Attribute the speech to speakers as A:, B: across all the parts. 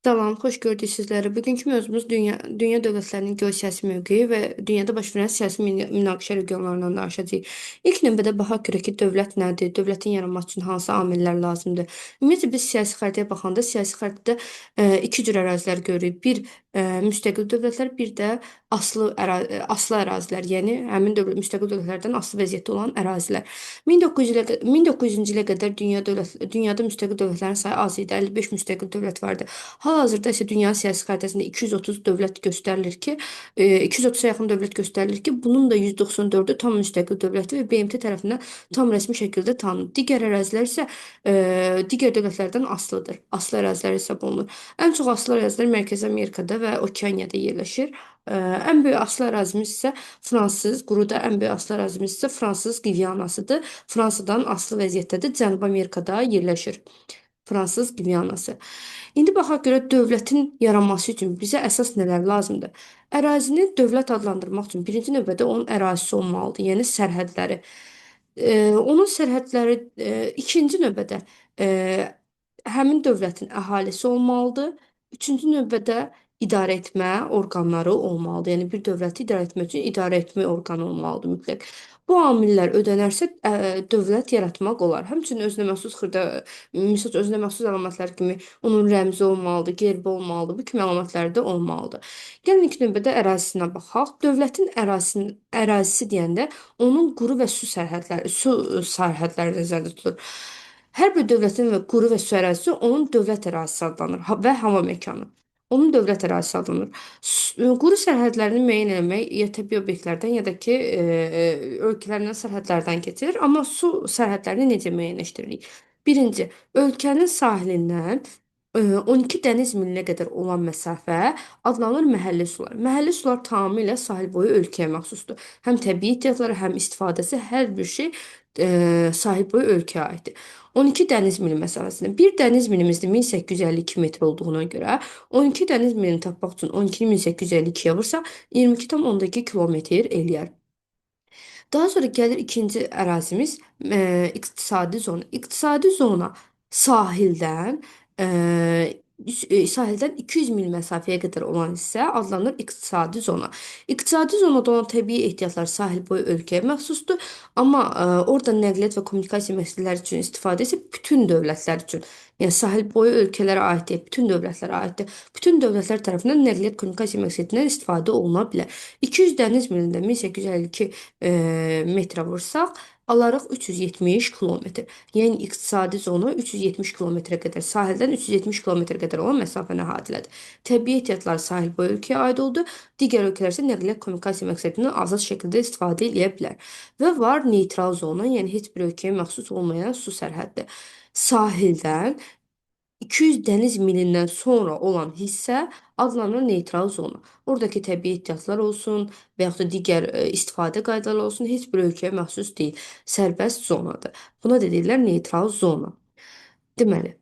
A: Salam, xoş gördük sizləri. Bugünkü mövzumuz dünya dövlətlərinin geosiyasi mövqeyi və dünyada baş verən siyasi münaqişə regionlarından danışacağıq. İlk növbədə baxaq görək ki, dövlət nədir? Dövlətin yaranması üçün hansı amillər lazımdır? Ümumiyyətlə biz siyasi xəritəyə baxanda siyasi xəritədə iki cür ərazilər görürük. Bir müstəqil dövlətlər, bir də asılı ərazilər, yəni həmin dövlət müstəqil dövlətlərdən asılı vəziyyətdə olan ərazilər. 1900 ilə 1900-cü ilə qədər dünyada müstəqil dövlətlərin sayı az idi. 55 müstəqil dövlət vardı. Hal-hazırda isə dünya siyasi xəritəsində 230 dövlət göstərilir ki, 230-a yaxın dövlət göstərilir ki, bunun da 194-ü tam müstəqil dövlətdir və BMT tərəfindən tam rəsmi şəkildə tanınır. Digər ərazilər isə digər dövlətlərdən asılıdır. Asılı ərazilər hesab olunur. Ən çox asılı ərazilər Mərkəzi Amerikada və Okeaniyada yerləşir. Ən böyük asılı ərazimiz isə Fransız, quruda ən böyük asılı ərazimiz isə Fransız Qvianasıdır. Fransadan asılı vəziyyətdədir, Cənubi Amerikada yerləşir. Fransız Qvianası. İndi baxaq görək dövlətin yaranması üçün bizə əsas nələr lazımdır? Ərazini dövlət adlandırmaq üçün birinci növbədə onun ərazisi olmalıdır, yəni sərhədləri. Onun sərhədləri ikinci növbədə e, həmin dövlətin əhalisi olmalıdır. Üçüncü növbədə idarə etmə orqanları olmalıdır. Yəni bir dövləti idarə etmək üçün idarə etmə orqanı olmalıdır mütləq. Bu amillər ödənərsə dövlət yaratmaq olar. Həmçinin özünə məxsus xırda, misal üçün özünə məxsus əlamətlər kimi onun rəmzi olmalıdır, gerbi olmalıdır. Bu kimi əlamətlər də olmalıdır. Gəlin ilk növbədə ərazisinə baxaq. Dövlətin ərazisi deyəndə onun quru və su sərhədləri nəzərdə tutulur. Hər bir dövlətin və quru və su ərazisi onun dövlət ərazisi adlanır və hava məkanı. Onun dövlət ərazisi adlanır. Quru sərhədlərini müəyyən etmək ya təbii obyektlərdən ya da ki ölkələrdən sərhədlərdən keçirir. Amma su sərhədlərini necə müəyyənləşdiririk? Birinci, ölkənin sahilindən 12 dəniz milinə qədər olan məsafə adlanır məhəlli sular. Məhəlli sular tamamilə sahil boyu ölkəyə məxsusdur. Həm təbii ehtiyatları, həm istifadəsi, hər bir şey sahil boyu ölkəyə aiddir. 12 dəniz mili məsafəsində bir dəniz milimizdə 1852 metr olduğuna görə 12 dəniz milini tapmaq üçün 12-ni 1852-yə vursaq 22,2 kilometr eləyər. Daha sonra gəlir ikinci ərazimiz iqtisadi zona. İqtisadi zona sahildən e, sahildən 200 mil məsafəyə qədər olan hissə adlanır iqtisadi zona. İqtisadi zonada olan təbii ehtiyatlar sahil boyu ölkəyə məxsusdur, amma orada nəqliyyat və kommunikasiya məsələləri üçün istifadə isə bütün dövlətlər üçün, yəni sahil boyu ölkələrə aid deyil, bütün dövlətlərə aiddir. Bütün dövlətlər tərəfindən nəqliyyat kommunikasiya məqsədindən istifadə oluna bilər. 200 dəniz milində 1852 metrə vursaq, alarıq 370 kilometr. Yəni iqtisadi zona 370 kilometrə qədər, sahildən 370 kilometrə qədər olan məsafəni əhatələdir. Təbii ehtiyatlar sahil boyu ölkəyə aid oldu. Digər ölkələr isə nəqliyyat kommunikasiya məqsədindən azad şəkildə istifadə edə bilər. Və var neytral zona, yəni heç bir ölkəyə məxsus olmayan su sərhəddi. Sahildən 200 dəniz milindən sonra olan hissə adlanır neytral zona. Oradakı təbii ehtiyatlar olsun və yaxud da digər istifadə qaydaları olsun, heç bir ölkəyə məxsus deyil. Sərbəst zonadır. Buna da deyirlər neytral zona. Deməli,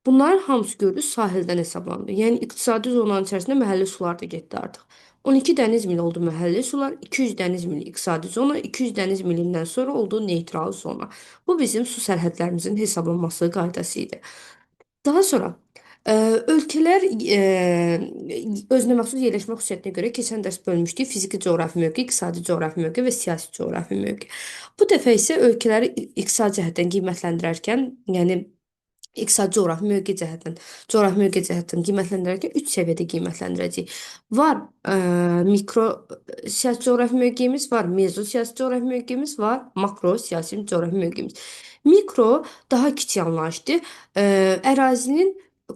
A: bunların hamısı görürüz sahildən hesablanır. Yəni iqtisadi zonanın içərisində məhəlli sular da getdi artıq. 12 dəniz mili oldu məhəlli sular, 200 dəniz mili iqtisadi zona, 200 dəniz milindən sonra oldu neytral zona. Bu bizim su sərhədlərimizin hesablanması qaydası idi. Daha sonra ölkələr özünə məxsus yerləşmə xüsusiyyətinə görə keçən dərs bölmüşdük. Fiziki coğrafi mövqe, iqtisadi coğrafi mövqe və siyasi coğrafi mövqe. Bu dəfə isə ölkələri iqtisadi cəhətdən qiymətləndirərkən, yəni iqtisadi coğrafi mövqe cəhətdən, coğrafi mövqe cəhətdən qiymətləndirərkən 3 səviyyədə qiymətləndirəcəyik. Var mikro siyasi coğrafi mövqeyimiz, var mezo siyasi coğrafi mövqeyimiz, var makro siyasi coğrafi mövqeyimiz. Mikro daha kiçik anlayışdır. Ərazinin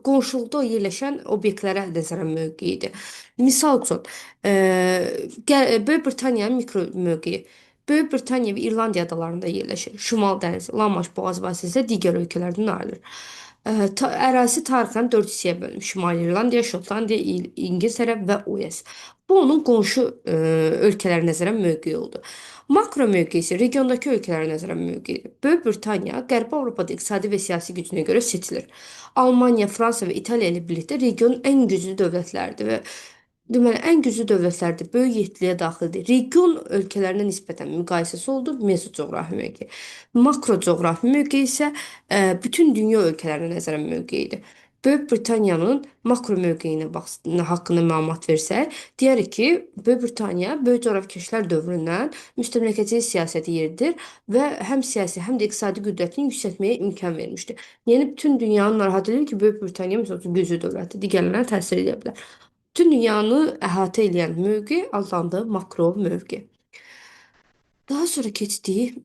A: qonşuluqda yerləşən obyektlərə nəzərən mövqeyidir. Misal üçün, Böyük Britaniyanın mikro mövqeyi. Böyük Britaniya və İrlandiya adalarında yerləşir. Şimal dənizi, La-Manş boğazı vasitəsilə digər ölkələrdən ayrılır. Ərazisi tarixən 4 hissəyə bölünmüş. Şimali İrlandiya, Şotlandiya, İngiltərə və Uels. Bu onun qonşu ölkələrə nəzərən mövqeyi oldu. Makro mövqeyi isə regiondakı ölkələrə nəzərən mövqeyidir. Böyük Britaniya Qərbi Avropada iqtisadi və siyasi gücünə görə seçilir. Almaniya, Fransa və İtaliya ilə birlikdə regionun ən güclü dövlətləridir və deməli, ən güclü dövlətlərdir, böyük yetdiliyə daxildir. Region ölkələrinə nisbətən müqayisəsi oldu mezocoğrafi mövqe. Makro coğrafi mövqe isə bütün dünya ölkələrinə nəzərən mövqeyidir. Böyük Britaniyanın makro mövqeyinə haqqında məlumat versək, deyərik ki, Böyük Britaniya böyük coğrafi kəşflər dövründən müstəmləkəçilik siyasəti yeridir və həm siyasi, həm də iqtisadi qüdrətini yüksəltməyə imkan vermişdir. Yəni bütün dünyanı narahat edir ki, Böyük Britaniya məsəl üçün güclü dövlətdir, digərlərinə təsir edə bilər. Bütün dünyanı əhatə edən mövqe adlandı makro mövqe. Daha sonra keçdik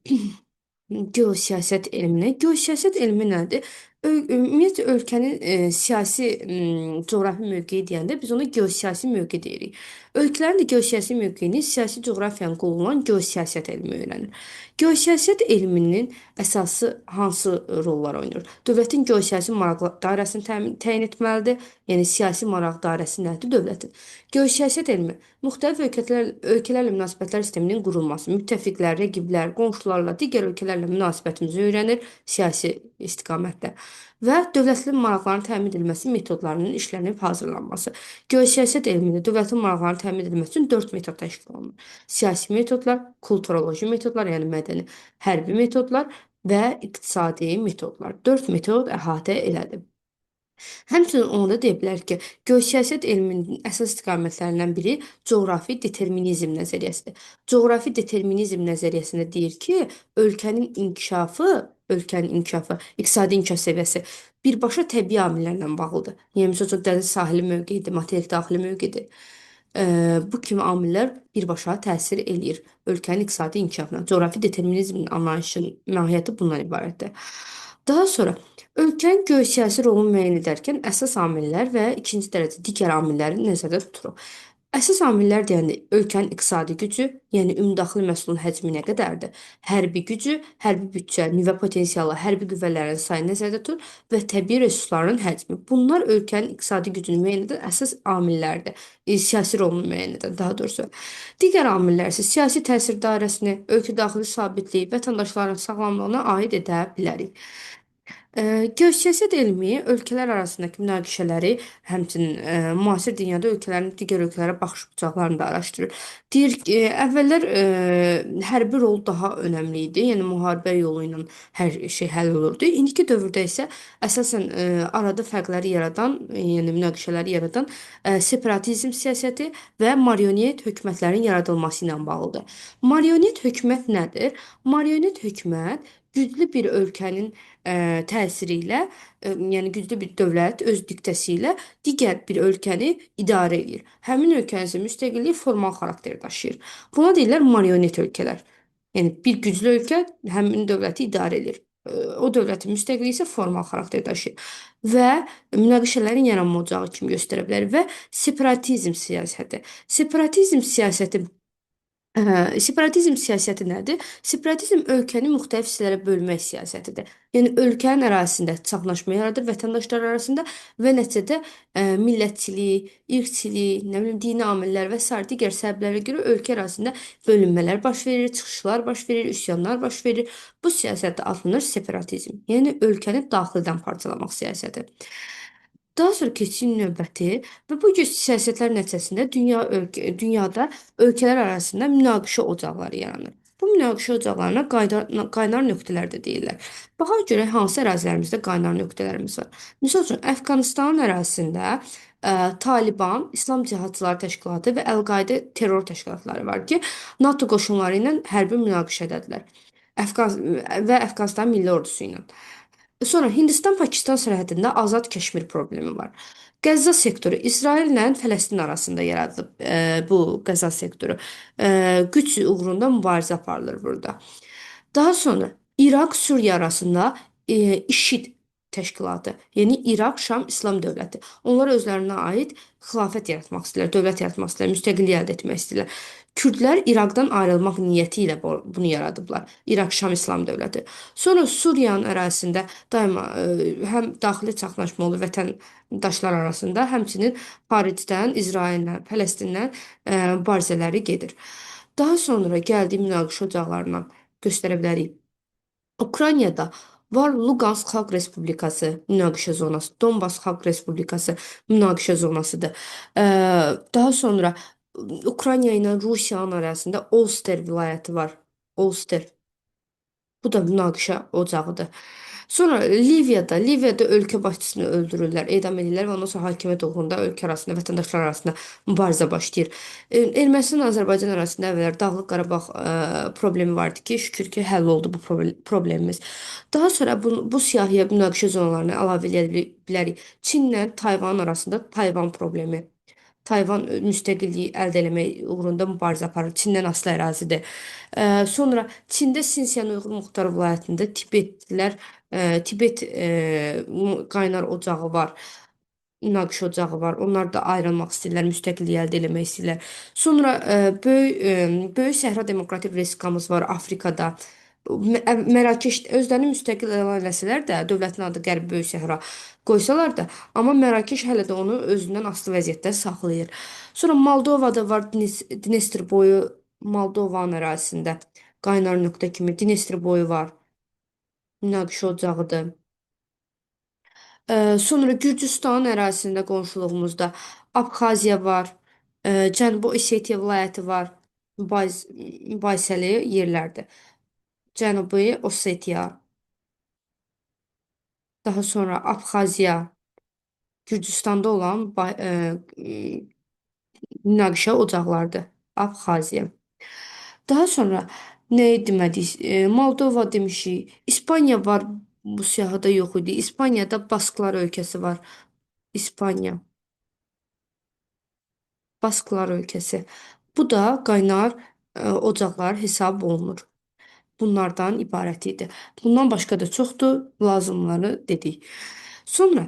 A: geosiyasət elminə. Geosiyasət elmi nədir? Ümumiyyətlə ölkənin siyasi coğrafi mövqeyi deyəndə biz ona geosiyasi mövqe deyirik. Ölkələrin də geosiyasi mövqeyini siyasi coğrafiyanın qolu olan geosiyasət elmi öyrənir. Geosiyasət elminin əsası hansı rollar oynayır? Dövlətin geosiyasi maraq dairəsini təyin etməlidir. Yəni siyasi maraq dairəsi nədir dövlətin? Geosiyasət elmi müxtəlif ölkələrlə münasibətlər sisteminin qurulması, müttəfiqlər, rəqiblər, qonşularla, digər ölkələrlə münasibətimizi öyrənir siyasi istiqamətdə və dövlətin maraqlarının təmin edilməsi metodlarının işlənib hazırlanması. Geosiyasət elmində dövlətin maraqlarının təmin edilməsi üçün 4 metod təşkil olunur. Siyasi metodlar, kulturoloji metodlar, yəni mədəni, hərbi metodlar və iqtisadi metodlar. 4 metod əhatə elədi. Həmçinin onu da deyə bilər ki, geosiyasət elminin əsas istiqamətlərindən biri coğrafi determinizm nəzəriyyəsidir. Coğrafi determinizm nəzəriyyəsində deyir ki, ölkənin inkişafı, iqtisadi inkişaf səviyyəsi birbaşa təbii amillərlə bağlıdır. Yəni, məsəl üçün, dəniz sahili mövqeyidir, materik daxili mövqeyidir. Bu kimi amillər birbaşa təsir eləyir ölkənin iqtisadi inkişafına. Coğrafi determinizmin anlayışının mahiyyəti bundan ibarətdir. Daha sonra ölkənin geosiyasi rolunu müəyyən edərkən əsas amillər və ikinci dərəcə digər amilləri nəzərdə tuturuq. Əsas amillər deyəndə ölkənin iqtisadi gücü, yəni ümumdaxili məhsulun həcmi nə qədərdir, hərbi gücü, hərbi büdcə, nüvə potensialı, hərbi qüvvələrin sayı nəzərdə tutulur və təbii resursların həcmi. Bunlar ölkənin iqtisadi gücünü müəyyən edən əsas amillərdir. Siyasi rolunu müəyyən edən daha doğrusu. Digər amillər isə siyasi təsir dairəsini, ölkə daxili sabitliyi, vətəndaşların sağlamlığına aid edə bilərik. Geosiyasət elmi ölkələr arasındakı münaqişələri, həmçinin müasir dünyada ölkələrin digər ölkələrə baxış bucaqlarını da araşdırır. Deyir ki, əvvəllər hərbi rol daha önəmli idi, yəni müharibə yolu ilə hər şey həll olurdu. İndiki dövrdə isə əsasən arada fərqləri yaradan, yəni münaqişələri yaradan separatizm siyasəti və marionet hökumətlərin yaradılması ilə bağlıdır. Marionet hökumət nədir? Marionet hökumət güclü bir ölkənin təsiri ilə, yəni güclü bir dövlət öz diktəsi ilə digər bir ölkəni idarə edir. Həmin ölkənin isə müstəqilliyi formal xarakter daşıyır. Buna deyirlər marionet ölkələr. Yəni bir güclü ölkə həmin dövləti idarə edir. O dövlətin müstəqilliyi isə formal xarakter daşıyır və münaqişələrin yaranma ocağı kimi göstərə bilər və separatizm siyasəti. Separatizm siyasəti Separatizm siyasəti nədir? Separatizm ölkəni müxtəlif hissələrə bölmək siyasətidir. Yəni ölkənin ərazisində çaxnaşma yaradır vətəndaşlar arasında və nəticədə millətçilik, irqçilik, nə bilim dini amillər və sair digər səbəblərə görə ölkə ərazisində bölünmələr baş verir, çıxışlar baş verir, üsyanlar baş verir. Bu siyasət də adlanır separatizm. Yəni ölkəni daxildən parçalamaq siyasəti. Daha sonra keçirik növbəti və bu cür siyasətlər nəticəsində dünyada ölkələr arasında münaqişə ocaqları yaranır. Bu münaqişə ocaqlarına qaynar nöqtələr də deyirlər. Baxaq görək hansı ərazilərimizdə qaynar nöqtələrimiz var. Misal üçün, Əfqanistanın ərazisində Taliban, İslam Cihadçıları Təşkilatı və Əl-Qaidə terror təşkilatları var ki, NATO qoşunları ilə hərbi münaqişədədirlər. Əfqan və Əfqanistan Milli Ordusu ilə. Sonra Hindistan-Pakistan sərhədində Azad Kəşmir problemi var. Qəzza sektoru İsraillə Fələstin arasında yaradılıb bu Qəzza sektoru. Güc uğrunda mübarizə aparılır burada. Daha sonra İraq-Suriya arasında IŞİD təşkilatı, yəni İraq Şam İslam Dövləti. Onlar özlərinə aid xilafət yaratmaq istəyirlər, dövlət yaratmaq istəyirlər, müstəqillik əldə etmək istəyirlər. Kürdlər İraqdan ayrılmaq niyyəti ilə bunu yaradıblar. İraq Şam İslam Dövləti. Sonra Suriyanın ərazisində daima həm daxili çaxnaşma olur vətəndaşlar arasında, həmçinin xaricdən İsraillə, Fələstinlə mübarizələri gedir. Daha sonra gəldik münaqişə ocaqlarından göstərə bilərik. Ukraynada var Luqansk Xalq Respublikası münaqişə zonası, Donbas Xalq Respublikası münaqişə zonasıdır. Daha sonra Ukrayna ilə Rusiyanın arasında Ulster vilayəti var. Ulster. Bu da münaqişə ocağıdır. Sonra Liviyada ölkə başçısını öldürürlər, edam edirlər və ondan sonra hakimiyyət uğrunda ölkə arasında, vətəndaşlar arasında mübarizə başlayır. Ermənistan Azərbaycan arasında əvvəllər Dağlıq Qarabağ problemi vardı ki, şükür ki, həll oldu bu problemimiz. Daha sonra bu siyahıya münaqişə zonalarını əlavə edə bilərik. Çinlə Tayvan arasında Tayvan problemi. Tayvan müstəqilliyi əldə eləmək uğrunda mübarizə aparır. Çindən asılı ərazidir. Sonra Çində Sinsiyan Uyğur Muxtar Vilayətində Tibetlər, Tibet qaynar ocağı var. Münaqişə ocağı var. Onlar da ayrılmaq istəyirlər, müstəqillik əldə eləmək istəyirlər. Sonra Böyük Səhra Demokratik Respublikamız var Afrikada. Mərakeş özlərini müstəqil elan eləsələr də, dövlətin adı Qərbi Böyük Səhra qoysalar da, amma Mərakeş hələ də onu özündən asılı vəziyyətdə saxlayır. Sonra Moldovada var Dnestr boyu, Moldovanın ərazisində qaynar nöqtə kimi Dnestr boyu var. Münaqişə ocağıdır. Sonra Gürcüstanın ərazisində qonşuluğumuzda Abxaziya var, Cənubi Osetiya vilayəti var, mübahisəli yerlərdir. Cənubi Osetiya, daha sonra Abxaziya, Gürcüstanda olan münaqişə ocaqlarıdır. Abxaziya. Daha sonra nə demədik? Moldova demişik. İspaniya var, bu siyahıda yox idi. İspaniyada Basklar ölkəsi var. İspaniya. Basklar ölkəsi. Bu da qaynar ocaqlar hesab olunur. Bunlardan ibarət idi. Bundan başqa da çoxdur, lazımları dedik. Sonra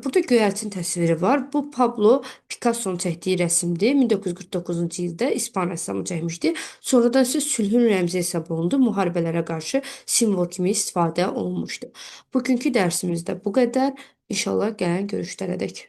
A: burada göyərçin təsviri var. Bu Pablo Picasso'nun çəkdiyi rəsimdir. 1949-cu ildə İspan rəssamı çəkmişdi. Sonradan isə sülhün rəmzi hesab olundu. Müharibələrə qarşı simvol kimi istifadə olunmuşdu. Bugünkü dərsimizdə bu qədər. İnşallah gələn görüşlərədək.